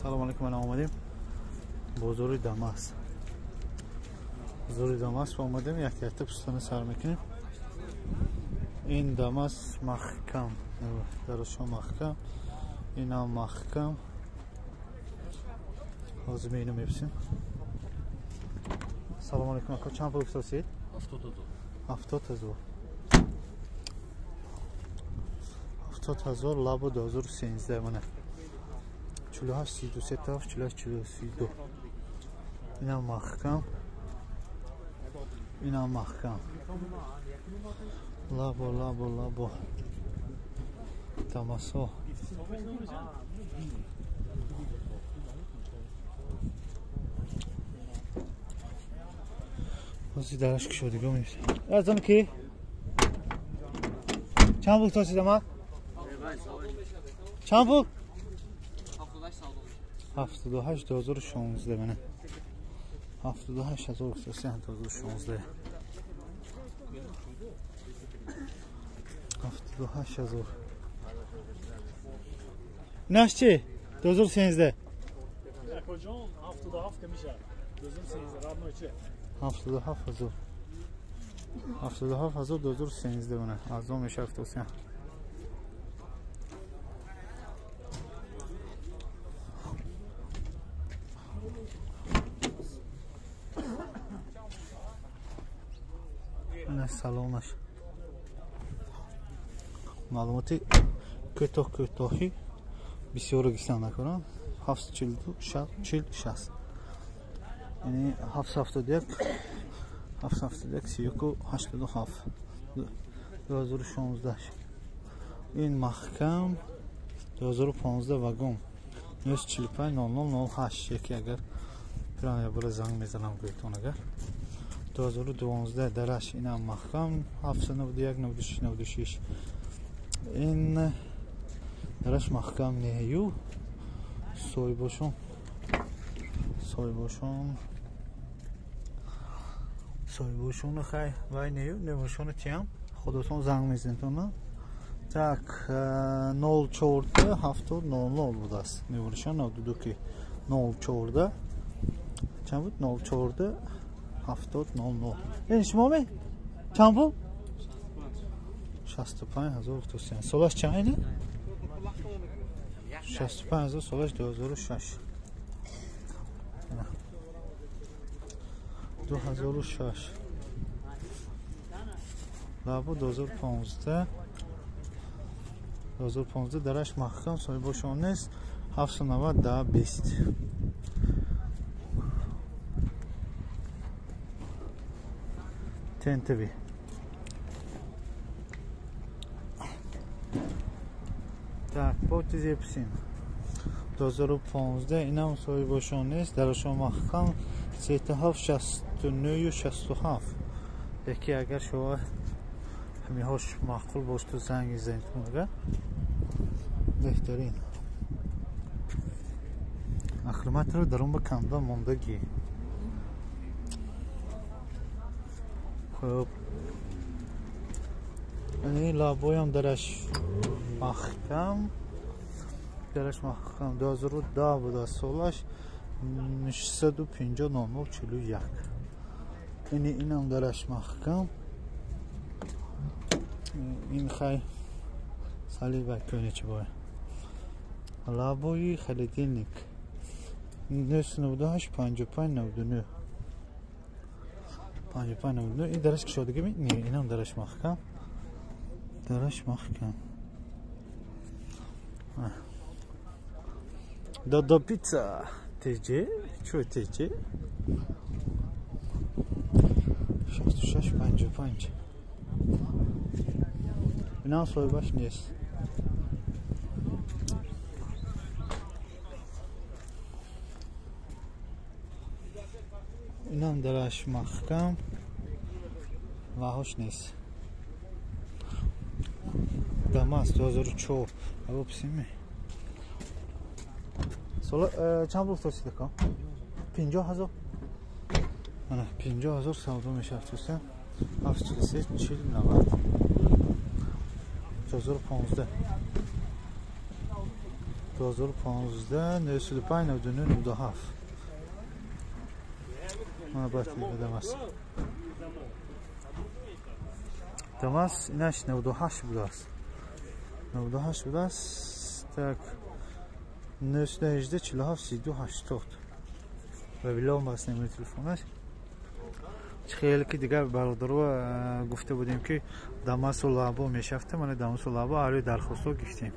Салом алейкум, ман омадем бозори Дамас. Бозори Дамас омадем, як якта пустана сар мекунем. Ин Дамас маҳкам, дарашо маҳкам, инам маҳкам. Ҳозир ме ино мепурсем. Салом алейкум, ака, чанд пул гуфтасед? 70,000. 70,000. 70,000 лабо 2013 мана. 48 33 тараф 48 32. Инам маҳкам. Инам маҳкам. Лабо лабо лабо. Тамасо. Ҳозир дараш кушодиго мешавад. Аз он ки? Чанд пул тосид ама? Чанд пул? 78 2016 мана. 78,000 2016. 78,000. Инаш чи? 2013. Акоҷон, 77 ка мешавад. 2013 родной чи? 77,000. 77,000 2013 мана. Арзон мешавад 73. Салонаш. Маълумоти кӯтоҳ кӯтоҳӣ бисёро гисан накунам. 742 40 60. Яъне 771 771 31 87 2016. Ин маҳкам 2015 вагон 945 00 08. Яке агар прямо бора занг мезанам гӯйтон агар. 2012 дараш инам маҳкам 791 96 96. Ин дараш маҳкам нею соҳибошон соҳибошон соҳибошон хай вай нею немошон тиям худотон занг мезанетон. Так 04 70 00 будааст. Неворишон 92 ки 04 чанд буд? 04 70 00. Ин шумо ме? Чанд пул? 65,000 гуфтусен. Солаш чанд ине? 65,000 солаш 2006. 2006. Лабо 2015. 2015 дараш маҳкам соҳибошон нест. 790 да 20. ТНТВ. Так, бо чизе пурсем. 2015 инам соҳибошон нест, дарашон маҳкам 37 69 67. Яке агар шумо ҳамиҳош маъқул бошад, занг занедтон агар беҳтарин. Аккумулятор дарун ба канда мондагӣ. Хуб, ин лабоям дараш маҳкам, дараш маҳкам 2010 буда солаш 650 00 41. Ини инам дараш маҳкам. Ин хай сали ба кӯне чи бой. Лабои холодильник 998 55 99. 55 99. Ин дараш кушодагӣ ми? Не, инам дараш маҳкам. Дараш маҳкам. Додо пицца ТЖ, чо ТЖ? 66 55. Инам соҳибаш нест. Инам дараш маҳкам ваҳош нест. Дамас 2004. Або писиме. Сола чанд пул тосид ака? 50,000. Мана 50,000 савдо мешавад тӯстан. 743 40 90. 2015. 2015 905 99 97. Мабати Дамас. Дамас инаш 98 будааст. 98 будааст. Так 918 47 32 80. Ва билом аст номери телефонаш. Хеле ки дигар бародаро гуфта будем, ки Дамасу Лабо мешафта, мана Дамасу Лабо ари дархостҳо гирифтем.